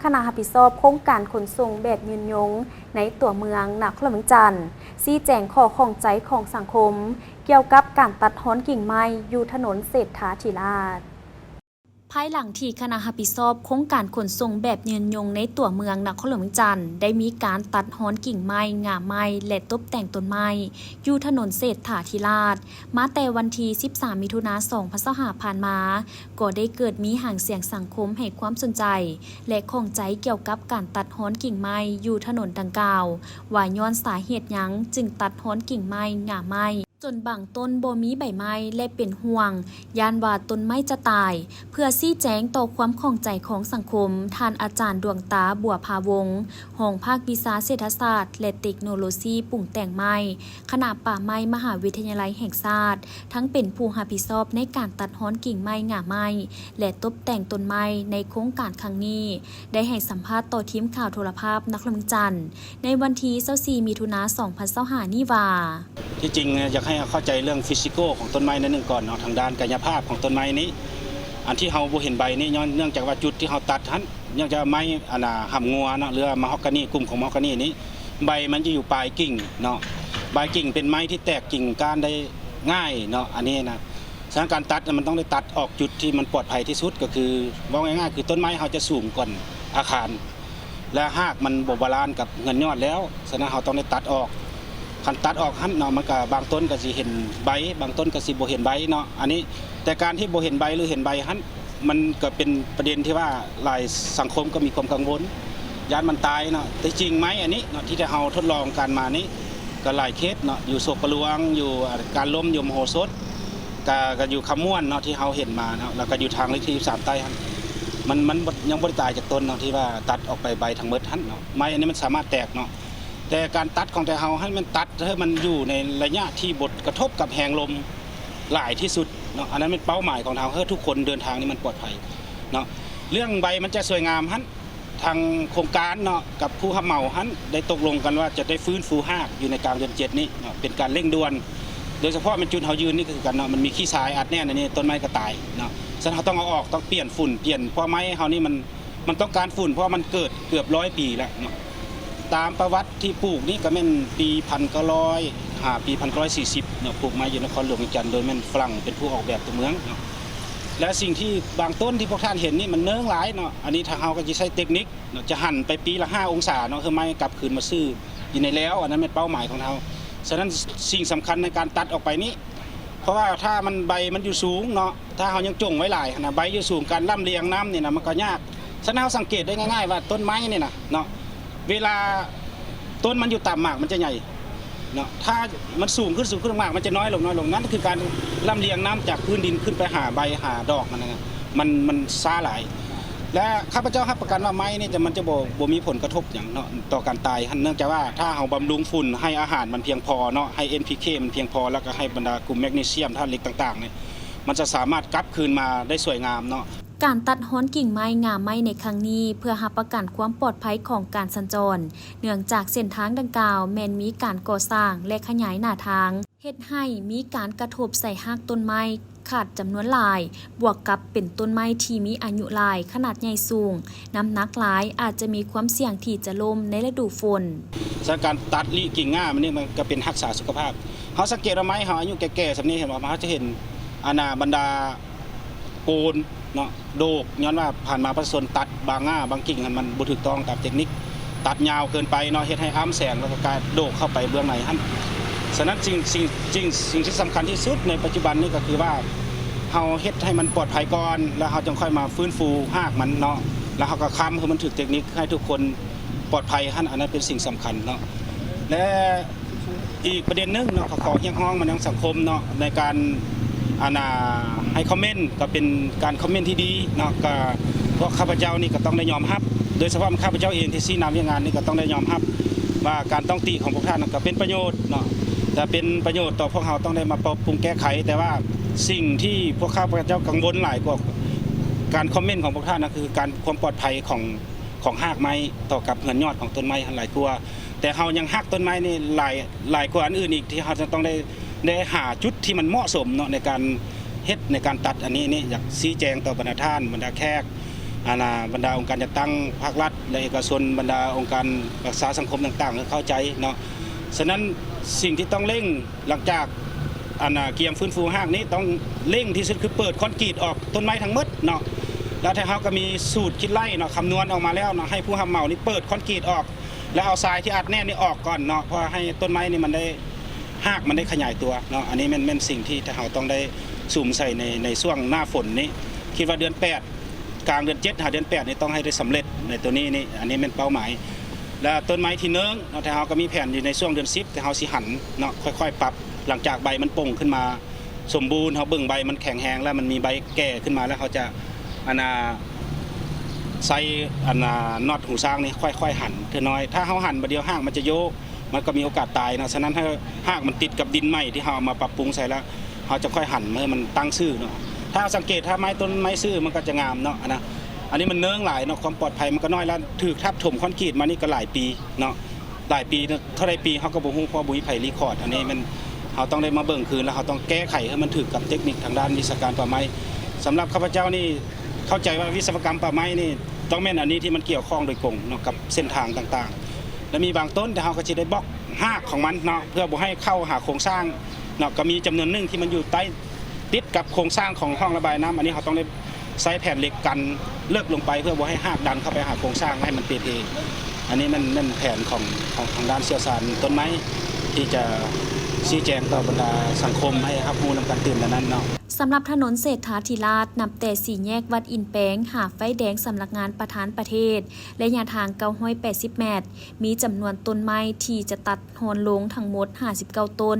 ຄະນະຮັບຜິດຊອບໂຄງການຂົນສົ່ງແບບຍືນຍົງໃນຕົວເມືອງນະຄອນຫຼວງວຽງຈັນ ຊີ້ແຈງຂໍ້ຂ້ອງໃຈຂອງສັງຄົມ ກ່ຽວກັບການຕັດຮອນກິ່ງໄມ້ຢູ່ຖະໜົນເສດຖາທິລາດ. ພາຍຫຼັງທີ່ຄະນະຮັບຜິດຊອບໂຄງການຂົນສົ່ງແບບຍືນຍົງໃນຕົວເມືອງນະຄອນຫຼວງວຽງຈັນ ໄດ້ມີການຕັດຮອນກິ່ງໄມ້, ງ່າໄມ້ ແລະ ຕົບແຕ່ງຕົ້ນໄມ້ ຢູ່ຖະໜົນເສດຖາທິລາດ ມາແຕ່ວັນທີສິບສາມ ມິຖຸນາ ສອງພັນຊາວຫ້າ ຜ່ານມາ, ກໍໄດ້ເກີດມີຫາງສຽງສັງຄົມໃຫ້ຄວາມສົນໃຈ ແລະ ຂ້ອງໃຈກ່ຽວກັບການຕັດຮອນກິ່ງໄມ້ຢູ່ຖະໜົນດັ່ງກ່າວ ວ່າຍ້ອນສາເຫດຫຍັງຈຶ່ງຕັດຮອນກິ່ງໄມ້, ງ່າໄມ້ ຈົນບາງຕົ້ນບໍ່ມີໃບໄມ້ ແລະ ເປັນຫ່ວງຢ້ານວ່າຕົ້ນໄມ້ຈະຕາຍ. ເພື່ອຊີ້ແຈງຕໍ່ຄວາມຂ້ອງໃຈຂອງສັງຄົມ, ທ່ານອາຈານ ດວງຕາ ບົວພາວົງ ຮອງພາກວິຊາເສດຖະສາດ ແລະ ເຕັກໂນໂລຊີປຸງແຕ່ງໄມ້ ຄະນະປ່າໄມ້ ມະຫາວິທະຍາໄລແຫ່ງຊາດ, ທັງເປັນຜູ້ຮັບຜິດຊອບໃນການຕັດຮອນກິ່ງໄມ້, ງ່າໄມ້ ແລະ ຕົບແຕ່ງຕົ້ນໄມ້ໃນໂຄງການຄັ້ງນີ້ ໄດ້ໃຫ້ສຳພາດຕໍ່ທີມຂ່າວໂທລະພາບນະຄອນຫຼວງວຽງຈັນ ໃນວັນທີຊາວສີ່ ມິຖຸນາ ສອງພັນຊາວຫ້າ ນີ້ວ່າ: ທີ່ຈິງຢາກໃຫ້ເຂົ້າໃຈເລື່ອງຟີຊິໂກຂອງຕົ້ນໄມ້ໜ້ອຍໜຶ່ງກ່ອນເນາະ, ທາງດ້ານກາຍະພາບຂອງຕົ້ນໄມ້ນີ້ ອັນທີ່ເຮົາບໍ່ເຫັນໃບນີ້ ຍ້ອນເນື່ອງຈາກວ່າຈຸດທີ່ເຮົາຕັດຫັ້ນ ເນື່ອງຈາກໄມ້ ອັນນ່າ ຫຳງົວເນາະ ຫຼືວ່າມາຮອກການີ ກຸ່ມຂອງມາຮອກການີນີ້ ໃບມັນຈະຢູ່ປາຍກິ່ງເນາະ, ປາຍກິ່ງເປັນໄມ້ທີ່ແຕກກິ່ງກ້ານໄດ້ງ່າຍເນາະ ອັນນີ້ນະ. ສະນັ້ນການຕັດນະ ມັນຕ້ອງໄດ້ຕັດອອກຈຸດທີ່ມັນປອດໄພທີ່ສຸດ ກໍຄືເວົ້າງ່າຍໆ ຄືຕົ້ນໄມ້ເຮົາຈະສູງກ່ອນອາຄານ ແລະ ຮາກມັນບໍ່ບາລານກັບເຮືອນຍອດແລ້ວ, ສະນັ້ນເຮົາຕ້ອງໄດ້ຕັດອອກ. ຄັນຕັດອອກຫັ້ນເນາະ ມັນກະ ບາງຕົ້ນກະຊິເຫັນໃບ ບາງຕົ້ນກະຊິບໍ່ເຫັນໃບເນາະ ອັນນີ້. ແຕ່ການທີ່ບໍ່ເຫັນໃບ ຫຼື ເຫັນໃບຫັ້ນ ມັນກະເປັນປະເດັນທີ່ວ່າຫຼາຍສັງຄົມກໍມີຄວາມກັງວົນ ຢ້ານມັນຕາຍເນາະ. ແຕ່ຈິງໄມ້ອັນນີ້ເນາະ ທີ່ເຮົາທົດລອງການມານີ້ ກໍຫຼາຍເຂດເນາະ ຢູ່ໂສກະຫຼວງ ຢູ່ ອາ ການລົມ ຢູ່ມະໂຫສົດ ກະ ກະຢູ່ຄຳມ່ວນເນາະ ທີ່ເຮົາເຫັນມາເນາະ ແລ້ວກະຢູ່ທາງເລກທີສິບສາມໃຕ້ຫັ້ນ ມັນ ມັນບໍ່ ຍັງບໍ່ໄດ້ຕາຍຈັກຕົ້ນເນາະ ທີ່ວ່າຕັດອອກໄປໃບທັງໝົດຫັ້ນເນາະ. ໄມ້ອັນນີ້ມັນສາມາດແຕກເນາະ ແຕ່ການຕັດຂອງແຕ່ເຮົາຫັ້ນ ແມ່ນຕັດໃຫ້ມັນຢູ່ໃນໄລຍະທີ່ບໍ່ກະທົບກັບແຮງລົມຫຼາຍທີ່ສຸດເນາະ, ອັນນັ້ນແມ່ນເປົ້າໝາຍຂອງເຮົາ ໃຫ້ທຸກຄົນເດີນທາງນີ້ມັນປອດໄພເນາະ. ເລື່ອງໃບມັນຈະສວຍງາມຫັ້ນ ທາງໂຄງການເນາະ ກັບຜູ້ຮັບເໝົາຫັ້ນ ໄດ້ຕົກລົງກັນວ່າຈະໄດ້ຟື້ນຟູຮາກຢູ່ໃນກາງເດືອນເຈັດນີ້ເນາະ ເປັນການເລັ່ງດ່ວນ. ໂດຍສະເພາະແມ່ນຈຸດເຮົາຢືນນີ້ກໍຄືກັນເນາະ ມັນມີຂີ້ຊາຍອັດແໜ້ນອັນນີ້ ຕົ້ນໄມ້ກໍຕາຍເນາະ. ສະນັ້ນເຮົາຕ້ອງເອົາອອກ ຕ້ອງປ່ຽນຝຸ່ນ ປ່ຽນ ເພາະວ່າໄມ້ເຮົານີ້ມັນ ມັນຕ້ອງການຝຸ່ນ ເພາະວ່າມັນເກີດເກືອບຮ້ອຍປີແລ້ວເນາະ. ຕາມປະຫວັດທີ່ປູກນີ້ກໍແມ່ນປີພັນເກົ້າຮ້ອຍຫາປີພັນເກົ້າຮ້ອຍສີ່ສິບເນາະ ປູກໄມ້ຢູ່ນະຄອນຫຼວງວຽງຈັນ ໂດຍແມ່ນຝຣັ່ງເປັນຜູ້ອອກແບບຕົວເມືອງເນາະ. ແລະ ສິ່ງທີ່ບາງຕົ້ນທີ່ພວກທ່ານເຫັນນີ້ມັນເນີງຫຼາຍເນາະ, ອັນນີ້ທາງເຮົາກໍຈະໃຊ້ເຕັກນິກເນາະ ຈະຫັນໄປປີລະຫ້າອົງສາເນາະ ເພື່ອໄມ້ກັບຄືນມາຊື່ຢູ່ໃນແລ້ວ, ອັນນັ້ນແມ່ນເປົ້າໝາຍຂອງເຮົາ. ສະນັ້ນ ສ- ສິ່ງສຳຄັນໃນການຕັດອອກໄປນີ້ ເພາະວ່າຖ້າມັນ ໃບມັນຢູ່ສູງເນາະ ຖ້າເຮົາຍັງຈົ່ງໄວ້ຫຼາຍຫັ້ນນະ ໃບຢູ່ສູງ ການລຳລຽງນ້ຳນີ້ນະ ມັນກໍຍາກ. ສະນັ້ນເຮົາສັງເກດໄດ້ງ່າຍໆວ່າ ຕົ້ນໄມ້ນີ້ນະເນາະ ເວລາຕົ້ນມັນຢູ່ຕ່ຳ ໝາກມັນຈະໃຫຍ່ເນາະ, ຖ້າມັນສູງຂຶ້ນ ສູງຂຶ້ນ ໝາກມັນຈະນ້ອຍລົງ ນ້ອຍລົງ. ນັ້ນຄືການລຳລຽງນ້ຳຈາກພື້ນດິນຂຶ້ນໄປຫາໃບ ຫາດອກມັນນະ ມັນ ມັນຊ້າຫຼາຍ. ແລະ ຂ້າພະເຈົ້າຮັບປະກັນວ່າໄມ້ນີ້ຈະ ມັນຈະບໍ່ ບໍ່ມີຜົນກະທົບຫຍັງເນາະ ຕໍ່ການຕາຍຫັ້ນ, ເນື່ອງຈາກວ່າຖ້າເຮົາບຳລຸງຝຸ່ນ ໃຫ້ອາຫານມັນພຽງພໍເນາະ ໃຫ້ ເອັນ ພີ ເຄ ມັນພຽງພໍ ແລ້ວກໍໃຫ້ບັນດາກຸ່ມແມັກນີຊຽມ ທາດເຫຼັກຕ່າງໆນີ້ ມັນຈະສາມາດກັບຄືນມາໄດ້ສວຍງາມເນາະ. ການຕັດຮອນກິ່ງໄມ້ ງ່າໄມ້ໃນຄັ້ງນີ້ ເພື່ອຮັບປະກັນຄວາມປອດໄພຂອງການສັນຈອນ, ເນື່ອງຈາກເສັ້ນທາງດັ່ງກ່າວແມ່ນມີການກໍ່ສ້າງ ແລະ ຂະຫຍາຍໜ້າທາງ, ເຮັດໃຫ້ມີການກະທົບໃສ່ຮາກຕົ້ນໄມ້ຂາດຈຳນວນຫຼາຍ, ບວກກັບເປັນຕົ້ນໄມ້ທີ່ມີອາຍຸຫຼາຍ, ຂະໜາດໃຫຍ່ສູງ, ນ້ຳໜັກຫຼາຍ, ອາດຈະມີຄວາມສ່ຽງທີ່ຈະລົ້ມໃນລະດູຝົນ. ສະນັ້ນການຕັດລີ້ກິ່ງງ່າມັນນີ້ ມັນກໍເປັນຮັກສາສຸຂະພາບ. ເຮົາສັງເກດວ່າໄມ້ເຮົາອາຍຸແກ່ໆສ່ຳນີ້ ເຫັນບໍ່ ເຮົາຈະເຫັນ ອັນນ່າ ບັນດາໂກນເນາະ ໂດກ ຍ້ອນວ່າຜ່ານມາປະຊາຊົນຕັດບາງງ່າບາງກິ່ງຫັ້ນ ມັນບໍ່ຖືກຕ້ອງຕາມເຕັກນິກ, ຕັດຍາວເກີນໄປເນາະ ເຮັດໃຫ້ອ້ຳແສງ ແລ້ວກໍກາຍໂດກເຂົ້າໄປເບື້ອງໃນຫັ້ນ. ສະນັ້ນ ສິ່ງ ສິ່ງ ສິ່ງ ສິ່ງທີ່ສຳຄັນທີ່ສຸດໃນປັດຈຸບັນນີ້ກໍຄືວ່າ ເຮົາເຮັດໃຫ້ມັນປອດໄພກ່ອນ ແລ້ວເຮົາຈຶ່ງຄ່ອຍມາຟື້ນຟູຮາກມັນເນາະ, ແລ້ວເຮົາກໍຄ້ຳໃຫ້ມັນຖືກເຕັກນິກ ໃຫ້ທຸກຄົນ ປອດໄພຫັ້ນ ອັນນັ້ນເປັນສິ່ງສຳຄັນເນາະ. ແລະ ອີກປະເດັນໜຶ່ງເນາະ ກໍຂໍຮຽກຮ້ອງມາຍັງສັງຄົມເນາະ ໃນການ ອັນນ່າ ໃຫ້ຄອມເມັນ ກໍເປັນການຄອມເມັນທີ່ດີເນາະ, ກໍພວກຂ້າພະເຈົ້ານີ້ກໍຕ້ອງໄດ້ຍອມຮັບ ໂດຍສະເພາະຂ້າພະເຈົ້າເອງທີ່ຊີ້ນຳວຽກງານນີ້ ກໍຕ້ອງໄດ້ຍອມຮັບວ່າການຕ້ອງຕິຂອງພວກທ່ານນັ້ນກໍເປັນປະໂຫຍດເນາະ ແລະ ເປັນປະໂຫຍດຕໍ່ພວກເຮົາ ຕ້ອງໄດ້ມາປັບປຸງແກ້ໄຂ. ແຕ່ວ່າສິ່ງທີ່ພວກຂ້າພະເຈົ້າກັງວົນຫຼາຍກວ່າການຄອມເມັນຂອງພວກທ່ານນັ້ນ ກໍຄືການ ຄວາມປອດໄພຂອງ ຂອງຮາກໄມ້ຕໍ່ກັບເຮືອນຍອດຂອງຕົ້ນໄມ້ຫັ້ນຫຼາຍກວ່າ, ແຕ່ເຮົາຍັງຮັກຕົ້ນໄມ້ນີ້ຫຼາຍ ຫຼາຍກວ່າອັນອື່ນອີກ ທີ່ເຮົາຈະຕ້ອງໄດ້ ໄດ້ຫາຈຸດທີ່ມັນເໝາະສົມເນາະ ໃນການເຮັດ ໃນການຕັດອັນນີ້ນີ້. ຢາກຊີ້ແຈງຕໍ່ບັນດາທ່ານ ບັນດາແຂກ ອັນນ່າ ບັນດາອົງການຈັດຕັ້ງພາກລັດ ແລະ ເອກະຊົນ ບັນດາອົງການປະຊາສັງຄົມຕ່າງໆ ໃຫ້ເຂົ້າໃຈເນາະ. ສະນັ້ນ ສິ່ງທີ່ຕ້ອງເລັ່ງ ຫຼັງຈາກ ອັນນ່າ ກຽມຟື້ນຟູຮາກນີ້ ຕ້ອງເລັ່ງທີ່ສຸດ ຄືເປີດຄອນກຣີດອອກຕົ້ນໄມ້ທັງໝົດເນາະ. ແລ້ວທາງເຮົາກໍມີສູດຄິດໄລ່ເນາະ ຄຳນວນອອກມາແລ້ວເນາະ ໃຫ້ຜູ້ຮັບເໝົານີ້ເປີດຄອນກຣີດອອກ ແລ້ວເອົາຊາຍທີ່ອັດແໜ້ນນີ້ອອກກ່ອນເນາະ ເພື່ອໃຫ້ຕົ້ນໄມ້ນີ້ມັນໄດ້ ຮາກມັນໄດ້ຂະຫຍາຍຕົວເນາະ. ອັນນີ້ແມ່ນ ແມ່ນສິ່ງທີ່ເຮົາຕ້ອງໄດ້ສຸມໃສ່ໃນ ໃນຊ່ວງໜ້າຝົນນີ້ ຄິດວ່າເດືອນແປດ ກາງເດືອນເຈັດຫາເດືອນແປດນີ້ ຕ້ອງໃຫ້ໄດ້ສຳເລັດໃນຕົວນີ້ນີ້ ອັນນີ້ແມ່ນເປົ້າໝາຍ. ແລະ ຕົ້ນໄມ້ທີ່ເນີ່ງເນາະ ທີ່ເຮົາກໍມີແຜນຢູ່ໃນຊ່ວງເດືອນສິບ ທີ່ເຮົາຊິຫັນເນາະ ຄ່ອຍໆປັບ ຫຼັງຈາກໃບມັນປົ່ງຂຶ້ນມາສົມບູນ ເຮົາເບິ່ງໃບມັນແຂງແຮງ ແລ້ວມັນມີໃບແກ່ຂຶ້ນມາ ແລ້ວເຮົາຈະ ອັນນ່າ ໃສ່ ອັນນ່າ ນັອດຫູຊ້າງນີ້ ຄ່ອຍໆຫັນເທື່ອນ້ອຍ. ຖ້າເຮົາຫັນບາດດຽວ ຮາກມັນຈະໂຍກ ມັນກໍມີໂອກາດຕາຍເນາະ. ສະນັ້ນ ໃຫ້ຮາກມັນຕິດກັບດິນໃໝ່ທີ່ເຮົາເອົາມາປັບປຸງໃສ່ແລ້ວ ເຮົາຈະຄ່ອຍຫັນໃຫ້ມັນຕັ້ງຊື່ເນາະ. ຖ້າເຮົາສັງເກດ ຖ້າໄມ້ຕົ້ນໄມ້ຊື່ ມັນກໍຈະງາມເນາະ ອັນນະ. ອັນນີ້ມັນເນີ່ງຫຼາຍເນາະ ຄວາມປອດໄພມັນກໍນ້ອຍ ແລ້ວຖືກທັບຖົມຄອນກຣີດມານີ້ກໍຫຼາຍປີເນາະ ຫຼາຍປີ ເທົ່າໃດປີເຮົາກໍບໍ່ຮູ້ ເພາະບໍ່ມີໃຜຣີຄອດ. ອັນນີ້ແມ່ນເຮົາຕ້ອງໄດ້ມາເບິ່ງຄືນ ແລ້ວເຮົາຕ້ອງແກ້ໄຂໃຫ້ມັນຖືກກັບເຕັກນິກທາງດ້ານວິຊາການປ່າໄມ້. ສຳລັບຂ້າພະເຈົ້ານີ້ ເຂົ້າໃຈວ່າວິສະວະກຳປ່າໄມ້ນີ້ ຕ້ອງແມ່ນອັນນີ້ທີ່ມັນກ່ຽວຂ້ອງໂດຍກົງເນາະ ກັບເສັ້ນທາງຕ່າງໆ ແລະ ມີບາງຕົ້ນທີ່ເຮົາກໍຊິໄດ້ບລັອກຮາກຂອງມັນເນາະ ເພື່ອບໍ່ໃຫ້ເຂົ້າຫາໂຄງສ້າງເນາະ. ກໍມີຈຳນວນໜຶ່ງທີ່ມັນຢູ່ໃຕ້ ຕິດກັບໂຄງສ້າງຂອງຮ່ອງລະບາຍນ້ຳ ອັນນີ້ເຮົາຕ້ອງໄດ້ໃຊ້ແຜ່ນເຫຼັກກັນເລິກລົງໄປ ເພື່ອບໍ່ໃຫ້ຮາກດັນເຂົ້າໄປຫາໂຄງສ້າງ ໃຫ້ມັນເປເພ. ອັນນີ້ແມ່ນ ແມ່ນແຜນຂອງ ຂອງທາງດ້ານຊ່ຽວຊານຕົ້ນໄມ້ ທີ່ຈະຊີ້ແຈງຕໍ່ບັນດາສັງຄົມໃຫ້ຮັບຮູ້ນຳກັນຕື່ມແນວນັ້ນເນາະ. ສຳລັບຖະໜົນເສດຖາທິລາດ ນັບແຕ່ສີ່ແຍກວັດອິນແປງ ຫາໄຟແດງສຳນັກງານປະທານປະເທດ ໄລຍະທາງເກົ້າຮ້ອຍແປດສິບແມັດ ມີຈຳນວນຕົ້ນໄມ້ທີ່ຈະຕັດຮອນລົງທັງໝົດຫ້າສິບເກົ້າຕົ້ນ,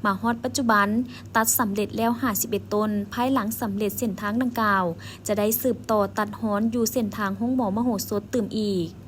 ມາຮອດປັດຈຸບັນ ຕັດສຳເລັດແລ້ວຫ້າສິບເອັດຕົ້ນ. ພາຍຫຼັງສຳເລັດເສັ້ນທາງດັ່ງກ່າວ ຈະໄດ້ສືບຕໍ່ຕັດຮອນຢູ່ເສັ້ນທາງໂຮງໝໍມະໂຫສົດຕື່ມອີກ.